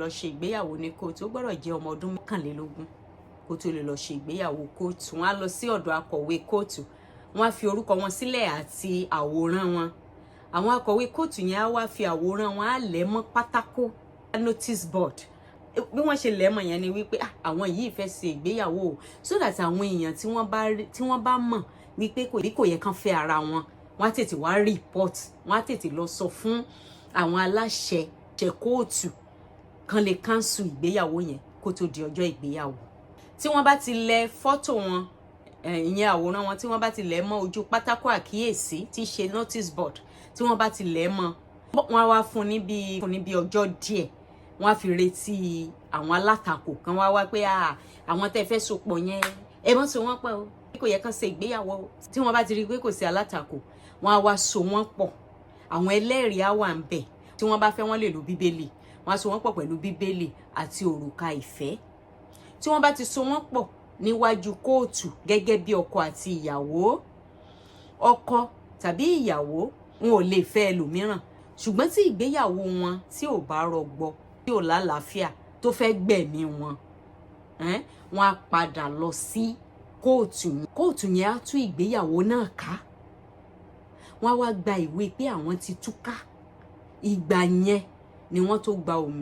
Lọ ṣe ìgbéyàwó ní kóòtù, ó gbọ́dọ̀ jẹ́ ọmọ ọdún 21 kó tó lè lọ ṣe ìgbéyàwó kóòtù. Wọ́n á lọ sí ọ̀dọ̀ akọ̀wé kóòtù, wọ́n á fi orúkọ wọn sílẹ̀ àti àwòrán wọn. Àwọn akọ̀wé kóòtù yẹn á wá fi àwòrán wọn, á lẹ̀ mọ́ pátákó, notice board. Bí wọ́n ṣe lẹ̀ mọ́ yẹn ni wípé, ah, àwọn yìí fẹ́ ṣe ìgbéyàwó o, so that àwọn èèyàn tí wọ́n bá mọ̀ wípé kò yẹ kán fẹ́ ara wọn, wọ́n á tètè wá report, wọ́n á tètè lọ sọ fún àwọn aláṣẹ ṣe kóòtù kan lè cancel ìgbéyàwó yẹn kó tó di ọjọ́ ìgbéyàwó. Tí wọ́n bá ti lẹ̀ fọ́tò wọn, ìyẹn àwòrán wọn, tí wọ́n bá ti lẹ̀ mọ́ ojú pátákó àkíyèsí tí í ṣe notice board, tí wọ́n bá ti lẹ̀ mọ́, wọ́n á wá fún ní bí ọjọ́ díẹ̀. Wọ́n á fi retí àwọn alátakò kan wá wá pé àwọn tẹ́ fẹ́ sopọ̀ yẹn, ẹ mọ́ so wọ́n pọ̀ o, kò yẹ kán ṣe ìgbéyàwó o. Tí wọ́n bá ti rí i pé kò sí alátakò, wọ́n á wá so wọ́n pọ̀. Àwọn ẹlẹ́rìí á wà ń bẹ̀. Tí wọ́n bá fẹ́, wọ́n lè lo Bíbélì. Wọ́n á so wọ́n pọ̀ pẹ̀lú Bíbélì àti òrùka ìfẹ́. Tí wọ́n bá ti so wọ́n pọ̀ níwájú kóòtù gẹ́gẹ́ bí ọkọ àti ìyàwó, ọkọ tàbí ìyàwó wọn ò lè fẹ́ ẹlòmíràn. Ṣùgbọ́n tí ìgbéyàwó wọn tí ò bá rọgbọ, tí ò lálàáfíà, tó fẹ́ gbẹ̀mí wọn, wọ́n á padà lọ sí kóòtù. Kóòtù yẹn á tú ìgbéyàwó náà ká. Wọ́n á wá gba ìwé pé àwọn ti túká. Ìgbà yẹn ni wọ́n tó gba òmìnira.